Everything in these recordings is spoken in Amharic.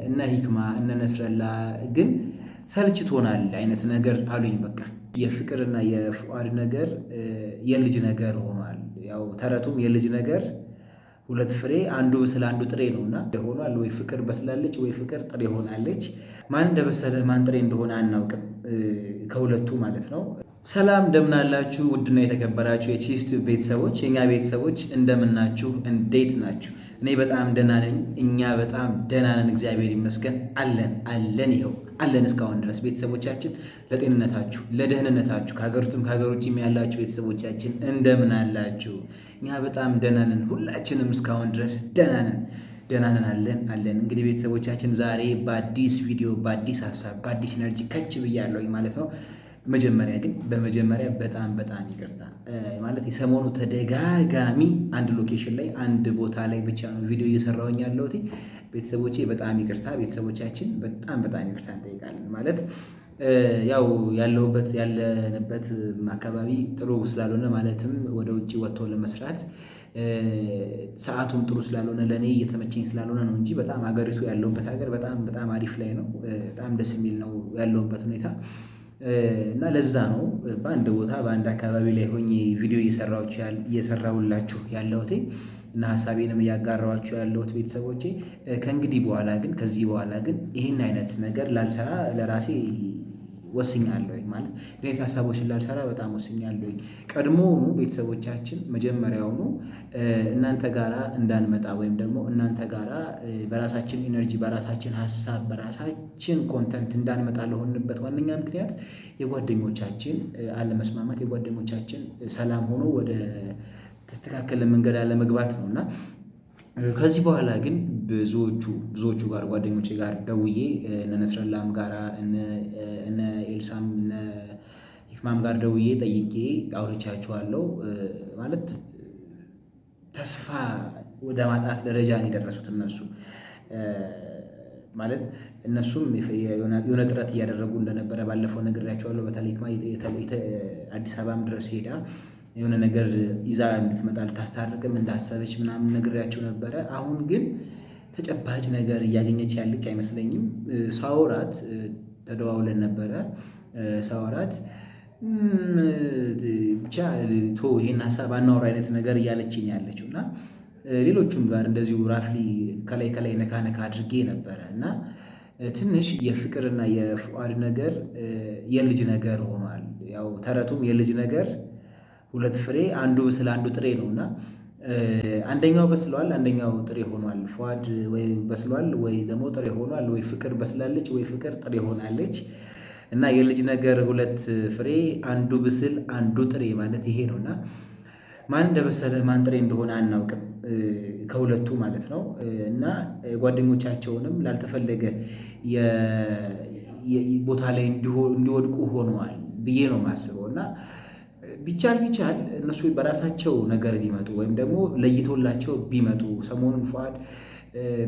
እነ ሂክማ እነ ነስረላ ግን ሰልችቶናል አይነት ነገር አሉኝ። በቃ የፍቅርና የፉአድ ነገር የልጅ ነገር ሆኗል። ያው ተረቱም የልጅ ነገር ሁለት ፍሬ አንዱ ብስል አንዱ ጥሬ ነውና ሆኗል። ወይ ፍቅር በስላለች ወይ ፍቅር ጥሬ ሆናለች። ማን እንደበሰለ ማን ጥሬ እንደሆነ አናውቅም፣ ከሁለቱ ማለት ነው። ሰላም እንደምናላችሁ ውድና የተከበራችሁ የቺስቱ ቤተሰቦች፣ የእኛ ቤተሰቦች እንደምናችሁ፣ እንዴት ናችሁ? እኔ በጣም ደህና ነኝ። እኛ በጣም ደህና ነን፣ እግዚአብሔር ይመስገን። አለን አለን፣ ይኸው አለን እስካሁን ድረስ። ቤተሰቦቻችን ለጤንነታችሁ፣ ለደህንነታችሁ ከሀገር ውስጥም ከሀገር ውጭም ያላችሁ ቤተሰቦቻችን እንደምን አላችሁ? እኛ በጣም ደህና ነን። ሁላችንም እስካሁን ድረስ ደህና ነን፣ ደህና ነን፣ አለን አለን። እንግዲህ ቤተሰቦቻችን ዛሬ በአዲስ ቪዲዮ፣ በአዲስ ሀሳብ፣ በአዲስ energy ከች ብያለሁኝ ማለት ነው። መጀመሪያ ግን በመጀመሪያ በጣም በጣም ይቅርታ ማለት የሰሞኑ ተደጋጋሚ አንድ location ላይ አንድ ቦታ ላይ ብቻ ነው ቪዲዮ እየሰራሁኝ ያለሁት። ቤተሰቦቼ በጣም ይቅርታ፣ ቤተሰቦቻችን በጣም በጣም ይቅርታ እንጠይቃለን። ማለት ያው ያለሁበት ያለንበት አካባቢ ጥሩ ስላልሆነ፣ ማለትም ወደ ውጭ ወጥቶ ለመስራት ሰዓቱም ጥሩ ስላልሆነ፣ ለእኔ እየተመቸኝ ስላልሆነ ነው እንጂ በጣም ሀገሪቱ ያለሁበት ሀገር በጣም በጣም አሪፍ ላይ ነው። በጣም ደስ የሚል ነው ያለሁበት ሁኔታ እና ለዛ ነው በአንድ ቦታ በአንድ አካባቢ ላይ ሆኜ ቪዲዮ እየሰራሁላችሁ ያለሁት እና ሀሳቤንም እያጋራኋችሁ ያለሁት ቤተሰቦቼ። ከእንግዲህ በኋላ ግን፣ ከዚህ በኋላ ግን ይህን አይነት ነገር ላልሰራ ለራሴ ወስኛለሁኝ። ማለት አይነት ሀሳቦችን ላልሰራ በጣም ወስኛለሁኝ። ቀድሞውኑ ቤተሰቦቻችን መጀመሪያውኑ እናንተ ጋራ እንዳንመጣ ወይም ደግሞ እናንተ ጋራ በራሳችን energy፣ በራሳችን ሀሳብ፣ በራሳችን content እንዳንመጣ ለሆንበት ዋነኛ ምክንያት የጓደኞቻችን አለመስማማት፣ የጓደኞቻችን ሰላም ሆኖ ወደ ተስተካከለ መንገድ አለመግባት ነው። እና ከዚህ በኋላ ግን ብዙዎቹ ብዙዎቹ ጋር ጓደኞቼ ጋር ደውዬ እነ ነስረላም ጋራ፣ እነ ኤልሳም፣ እነ ሂክማም ጋር ደውዬ ጠይቄ አውርቻቸዋለሁ። ማለት ተስፋ ወደ ማጣት ደረጃ ነው የደረሱት እነሱ። ማለት እነሱም የሆነ ጥረት እያደረጉ እንደነበረ ባለፈው ነግሬያቸዋለሁ። በተለይ ሂክማ አዲስ አበባም ድረስ ሄዳ የሆነ ነገር ይዛ እንድትመጣ ልታስታርቅም እንዳሰበች ምናምን ነግሬያቸው ነበረ። አሁን ግን ተጨባጭ ነገር እያገኘች ያለች አይመስለኝም። ሳውራት ተደዋውለን ነበረ። ሳውራት ብቻ ቶ ይሄን ሀሳብ አናውራ አይነት ነገር እያለችኝ ያለችው። እና ሌሎቹም ጋር እንደዚሁ roughly ከላይ ከላይ ነካ ነካ አድርጌ ነበረ። እና ትንሽ የፍቅርና የፉአድ ነገር የልጅ ነገር ሆኗል። ያው ተረቱም የልጅ ነገር ሁለት ፍሬ አንዱ ብስል አንዱ ጥሬ ነው እና አንደኛው በስሏል፣ አንደኛው ጥሬ ሆኗል። ፉአድ ወይ በስሏል ወይ ደግሞ ጥሬ ሆኗል። ወይ ፍቅር በስላለች ወይ ፍቅር ጥሬ ሆናለች። እና የልጅ ነገር ሁለት ፍሬ አንዱ ብስል አንዱ ጥሬ ማለት ይሄ ነው። እና ማን እንደበሰለ ማን ጥሬ እንደሆነ አናውቅም፣ ከሁለቱ ማለት ነው። እና ጓደኞቻቸውንም ላልተፈለገ ቦታ ላይ እንዲወድቁ ሆነዋል ብዬ ነው የማስበው። እና ቢቻል ቢቻል እነሱ በራሳቸው ነገር ቢመጡ ወይም ደግሞ ለይቶላቸው ቢመጡ። ሰሞኑን ፉአድ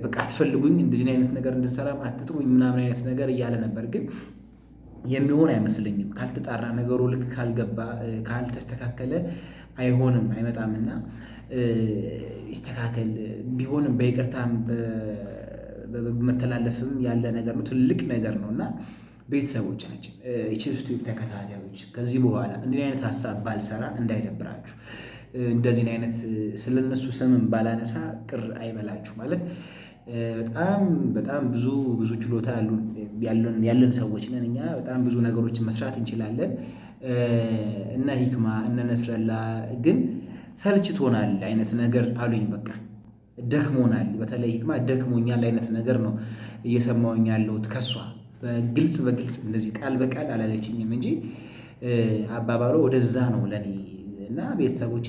በቃ አትፈልጉኝ፣ እንደዚህ አይነት ነገር እንድንሰራም አትጥሩኝ ምናምን አይነት ነገር እያለ ነበር። ግን የሚሆን አይመስለኝም። ካልተጣራ፣ ነገሩ ልክ ካልገባ፣ ካልተስተካከለ አይሆንም፣ አይመጣም። እና ይስተካከል። ቢሆንም በይቅርታም በመተላለፍም ያለ ነገር ነው፣ ትልቅ ነገር ነው። እና ቤተሰቦቻችን፣ የቺፕስ ቲዩብ ተከታታዮች፣ ከዚህ በኋላ እንዲህ አይነት ሀሳብ ባልሰራ እንዳይደብራችሁ፣ እንደዚህ አይነት ስለነሱ ስምም ባላነሳ ቅር አይበላችሁ። ማለት በጣም በጣም ብዙ ብዙ ችሎታ ያለን ሰዎች ነን እኛ፣ በጣም ብዙ ነገሮችን መስራት እንችላለን። እነ ሂክማ እነ ነስረላ ግን ሰልችቶናል አይነት ነገር አሉኝ። በቃ ደክሞናል፣ በተለይ ሂክማ ደክሞኛል አይነት ነገር ነው እየሰማሁኝ ያለሁት ከሷ። በግልጽ በግልጽ እንደዚህ ቃል በቃል አላለችኝም እንጂ አባባሉ ወደዛ ነው ለኔ። እና ቤተሰቦቼ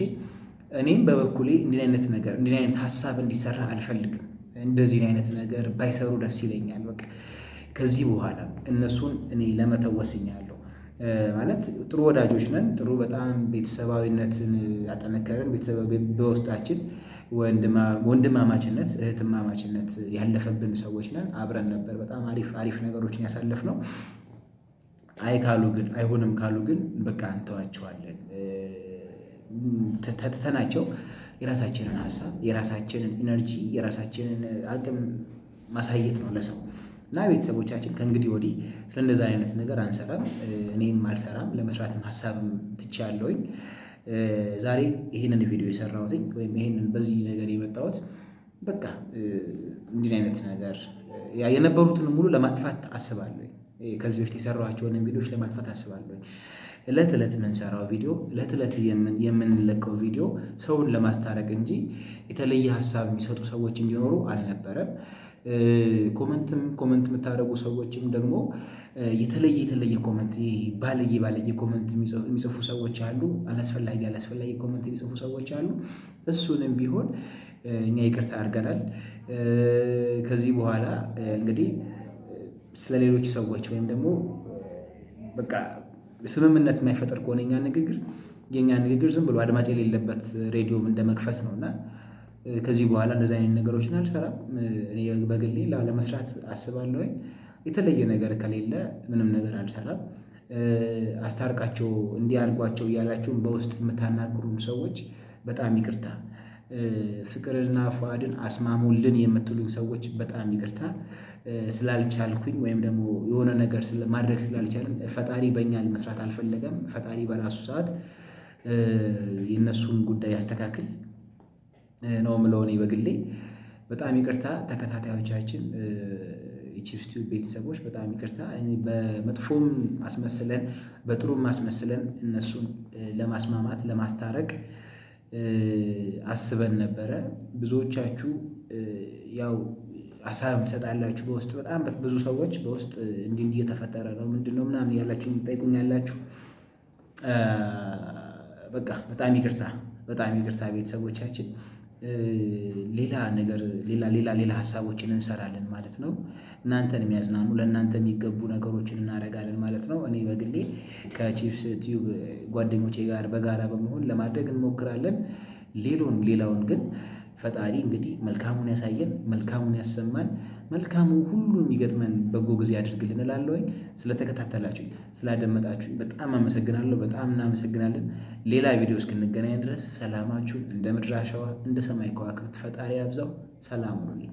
እኔም በበኩሌ እንዲህ አይነት ነገር፣ እንዲህ አይነት ሀሳብ እንዲሰራ አልፈልግም። እንደዚህ አይነት ነገር ባይሰሩ ደስ ይለኛል። በቃ ከዚህ በኋላ እነሱን እኔ ለመተው ወስኛለሁ። ማለት ጥሩ ወዳጆች ነን፣ ጥሩ በጣም ቤተሰባዊነትን ያጠነከርን፣ በውስጣችን ወንድማማችነት እህትማማችነት ያለፈብን ሰዎች ነን። አብረን ነበር በጣም አሪፍ አሪፍ ነገሮችን ያሳለፍነው። አይ ካሉ ግን፣ አይሆንም ካሉ ግን በቃ እንተዋቸዋለን። ተትተናቸው የራሳችንን ሀሳብ፣ የራሳችንን energy፣ የራሳችንን አቅም ማሳየት ነው ለሰው። እና ቤተሰቦቻችን ከእንግዲህ ወዲህ ስለእንደዛ አይነት ነገር አንሰራም፣ እኔም አልሰራም፣ ለመስራትም ሀሳብም ትቼያለሁኝ። ዛሬ ይሄንን ቪዲዮ የሰራሁትኝ ወይም ይሄንን በዚህ ነገር የመጣሁት በቃ እንዲህ አይነት ነገር የነበሩትን ሙሉ ለማጥፋት አስባለሁኝ። ከዚህ በፊት የሰራኋቸውን ቪዲዮዎች ለማጥፋት አስባለሁኝ። እለት እለት የምንሰራው ቪዲዮ፣ እለት እለት የምንለቀው ቪዲዮ ሰውን ለማስታረቅ እንጂ የተለየ ሀሳብ የሚሰጡ ሰዎች እንዲኖሩ አልነበረም። comment ም comment የምታደርጉ ሰዎችም ደግሞ የተለየ የተለየ comment፣ ባለጌ ባለጌ comment የሚጽፉ ሰዎች አሉ። አላስፈላጊ አላስፈላጊ comment የሚጽፉ ሰዎች አሉ። እሱንም ቢሆን እኛ ይቅርታ አድርገናል። ከዚህ በኋላ እንግዲህ ስለሌሎች ሰዎች ወይም ደግሞ በቃ ስምምነት የማይፈጥር ከሆነ የኛ ንግግር ዝም ብሎ አድማጭ የሌለበት ሬዲዮም እንደመክፈት ነው። እና ከዚህ በኋላ እንደዚህ አይነት ነገሮችን አልሰራም። እኔ በግሌ ለመስራት አስባለሁኝ። የተለየ ነገር ከሌለ ምንም ነገር አልሰራም። አስታርቃቸው እንዲህ አድርጓቸው እያላችሁም በውስጥ የምታናግሩን ሰዎች በጣም ይቅርታ። ፍቅርና ፉአድን አስማሙልን የምትሉኝ ሰዎች በጣም ይቅርታ። ስላልቻልኩኝ ወይም ደግሞ የሆነ ነገር ማድረግ ስላልቻልን ፈጣሪ በእኛ መስራት አልፈለገም። ፈጣሪ በራሱ ሰዓት የእነሱን ጉዳይ ያስተካክል ነው የምለው እኔ በግሌ። በጣም ይቅርታ ተከታታዮቻችን፣ የቺፕስ ቲዩብ ቤተሰቦች በጣም ይቅርታ። በመጥፎም አስመስለን በጥሩም አስመስለን እነሱን ለማስማማት ለማስታረቅ አስበን ነበረ። ብዙዎቻችሁ ያው ሀሳብ ትሰጣላችሁ በውስጥ፣ በጣም ብዙ ሰዎች በውስጥ እንዲህ እንዲህ እየተፈጠረ ነው ምንድነው ምናምን እያላችሁ ትጠይቁኛላችሁ። በቃ በጣም ይቅርታ፣ በጣም ይቅርታ ቤተሰቦቻችን። ሌላ ነገር ሌላ ሌላ ሌላ ሀሳቦችን እንሰራለን ማለት ነው። እናንተን የሚያዝናኑ ለእናንተ የሚገቡ ነገሮችን እናደርጋለን ማለት ነው። እኔ በግሌ ከቺፕስ ቲዩብ ጓደኞቼ ጋር በጋራ በመሆን ለማድረግ እንሞክራለን። ሌላውን ግን ፈጣሪ እንግዲህ መልካሙን ያሳየን፣ መልካሙን ያሰማን፣ መልካሙ ሁሉ የሚገጥመን በጎ ጊዜ ያድርግልን እላለሁኝ። ስለተከታተላችሁኝ ስላደመጣችሁኝ በጣም አመሰግናለሁ። በጣም እናመሰግናለን። ሌላ ቪዲዮ እስክንገናኝ ድረስ ሰላማችሁ እንደ ምድር አሸዋ እንደ ሰማይ ከዋክብት ፈጣሪ ያብዛው። ሰላም ሁኑልኝ።